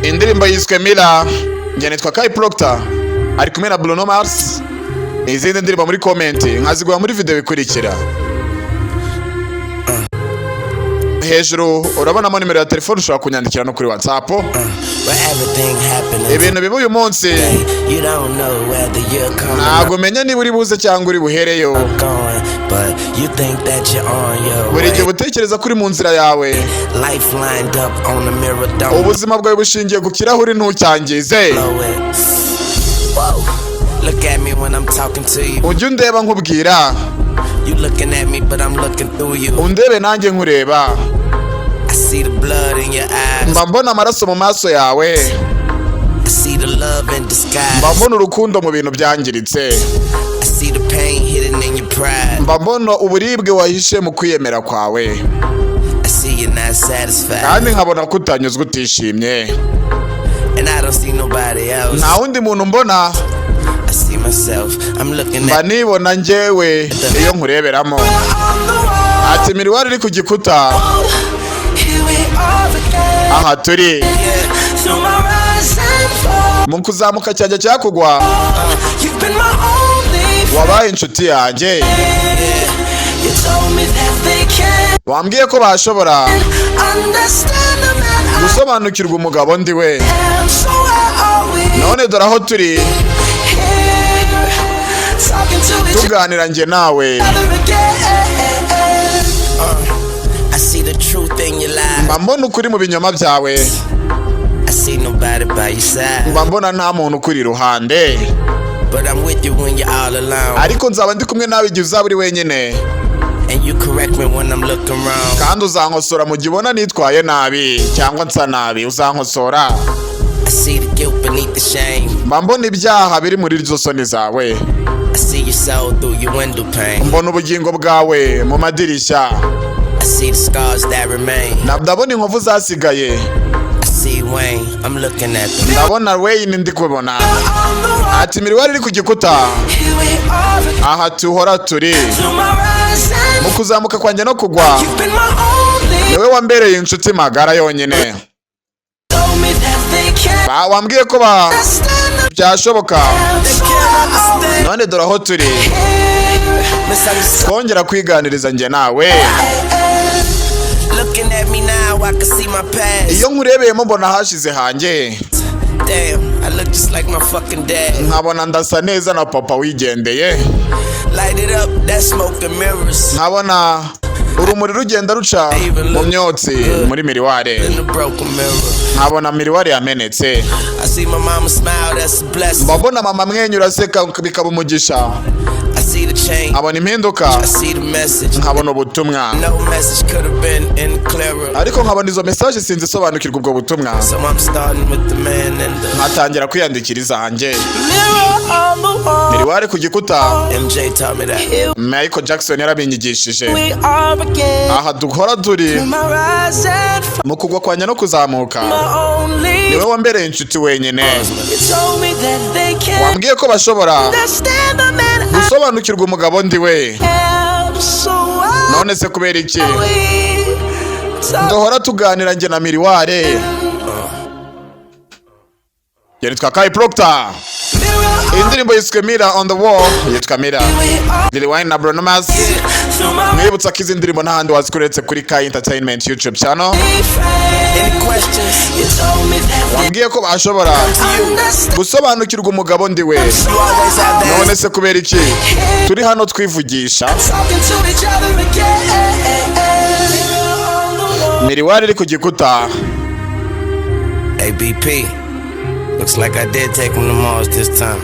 Indirimbo yiswe Mirror. Njye nitwa Kai Proctor, ari kumwe na Bruno Mars. Izindi ndirimbo muri comment nkaziguha muri video ikurikira. Hejuru urabonamo nimero ya telefone, ushobora kunyandikira no kuri WhatsApp. Where everything happening Ibintu biba uyu munsi, today. You don't know whether you're coming ntabwo umenya niba uri buze cyangwa uri buhereyo. or going, but you think that you're on your Buri gihe way. uba utekereza ko uri mu nzira yawe. Life lined up on the mirror, don't Ubuzima bwawe bushingiye ku kirahuri, ntucyangize. blow it. Whoa. Look at me when I'm talking to you. Ujye undeba nkubwira. You looking at me, but I'm looking through you. Undebe nanjye nkureba. I see the blood in your eyes. Mba mbona amaraso mu maso yawe. I see the love in disguise. Mba mbona urukundo mu bintu byangiritse. I see the pain hidden in your pride. Mba mbona uburibwe wahishe mu kwiyemera kwawe. I see you're not satisfied. Kandi nkabona ko utanyuzwe, utishimye. And I don't see nobody else. Nta wundi muntu mbona. I see myself. I'm looking Mba at nibona njyewe iyo nkureberamo. Ati miroir iri ku gikuta, aha turi mu kuzamuka cyanjye cyakugwa, wabaye inshuti yanjye. Wambwiye ko bashobora gusobanukirwa umugabo ndi we. None dore aho turi tuganira njye nawe. I see the truth in your lies. Mba mbona ukuri mu binyoma byawe. I see nobody by your side. Mba mbona nta muntu ukuri iruhande. But I'm with you when you're all alone. Ariko nzaba ndi kumwe nawe igihe uzaba uri wenyine. And you correct me when I'm looking wrong. Kandi uzankosora mu gihe ubona nitwaye nabi cyangwa nsa nabi, uzankosora. I see the guilt beneath the shame. Mba mbona ibyaha biri muri izo soni zawe. I see your soul through your window pane. Mbona ubugingo bwawe mu madirishya. I see the scars that remain. Ndabona inkovu zasigaye. I see Wayne. I'm looking at the Ndabona Wayne, ndi kubona. Ati miroir iri ku gikuta, aha tuhora turi mu kuzamuka kwanjye no kugwa, niwe wambereye inshuti magara yonyine. Wambwiye ko byashoboka, none dore aho turi twongera kwiganiriza njye nawe. Looking at me now, I can see my past. Iyo nkurebeyemo mbona hashize hanjye. Damn, I look just like my fucking dad. Nkabona ndasa neza na papa wigendeye. Light it up, that smoke and mirrors. Nkabona urumuri rugenda ruca mu myotsi muri miroir. In the broken mirror. Nkabona miroir yamenetse. I see my mama smile, that's a blessing. Mbabona mama amwenyura, aseka, bikaba umugisha. I see the change, Nkabona impinduka. I see the message. Nkabona ubutumwa. No message could have been any clearer. Ariko nkabona izo message, sinzisobanukirwa ubwo butumwa. So I'm starting with the man in the Nkatangira kwiyandikira izanjye. Miroir ku gikuta. MJ taught me that. Michael Jackson yarabinyigishije. Aha duhora turi mu kugwa kwanjye no kuzamuka, niwe wambereye inshuti wenyine. Wambwiye ko bashobora gusobanukirwa umugabo ndi we. None se kubera iki duhora tuganira njye na miroir? Yitwa Kai Proctor, indirimbo yiswe Mirror on the Wall, yitwa Mirror, Lil Wayne na Bruno Mars. Mwibutsa ko izi ndirimbo n'ahandi wazikora kuri Kai Entertainment YouTube channel. Any questions? Wambwiye ko bashobora gusobanukirwa umugabo ndi we. You always have that. None se kubera iki turi hano twivugisha? Talking to each other again. Miroir iri ku gikuta. Hey, BP. Looks like I did take him to Mars this time.